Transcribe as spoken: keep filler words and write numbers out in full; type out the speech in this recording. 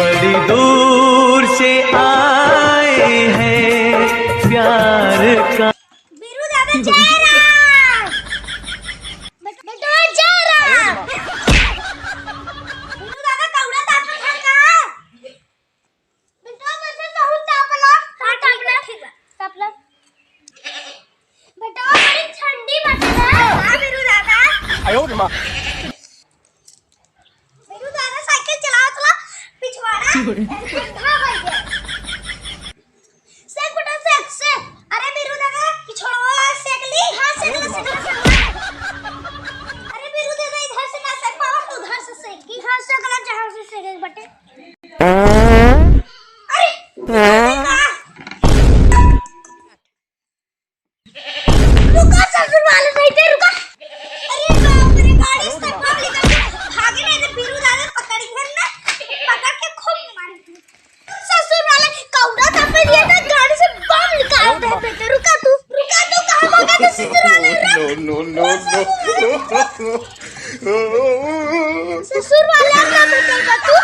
बड़ी दूर से आए हैं प्यार का। बीरू दादा जय राम। बेट-, बेटवा जय राम। बीरू दादा कौड़ा तापत है का? बेटवा बच्चा बहुत तापला। हाँ, तापला। ठीक बा। तापला। बेटवा बड़ी ठंडी बाटे ना। हाँ, बीरू दादा। आयो रे माँ। बीरू दादा साइकिल चलावत चला पिछवाड़ा ठंडा हो गया। सेक बेटा, सेक, सेक। अरे बीरू दादा, पिछवाड़ा सेक ली। हाँ, सेक ली, सेक ली, सेक ली। अरे बीरू दादा, इधर से ना सेक पावा, तू उधर से सेक। हाँ, सेक ला, जहाँ से सेक बटे। अरे, रुका ससुर वाले, नहीं ते रुका। अरे बाप रे, गाड़ी से बाहर निकल के भागे, नहीं तो बीरू दादा पकड़ के ना, पकड़ के खूब मारी तू। ससुर वाले कौड़ा था पे दिया था, गाड़ी से बम निकाल दे बेटे। रुका तू, रुका तू, कहाँ भागा था ससुर वाले? रुक। No, no, no, no। ससुर वाले का बेटे का तू?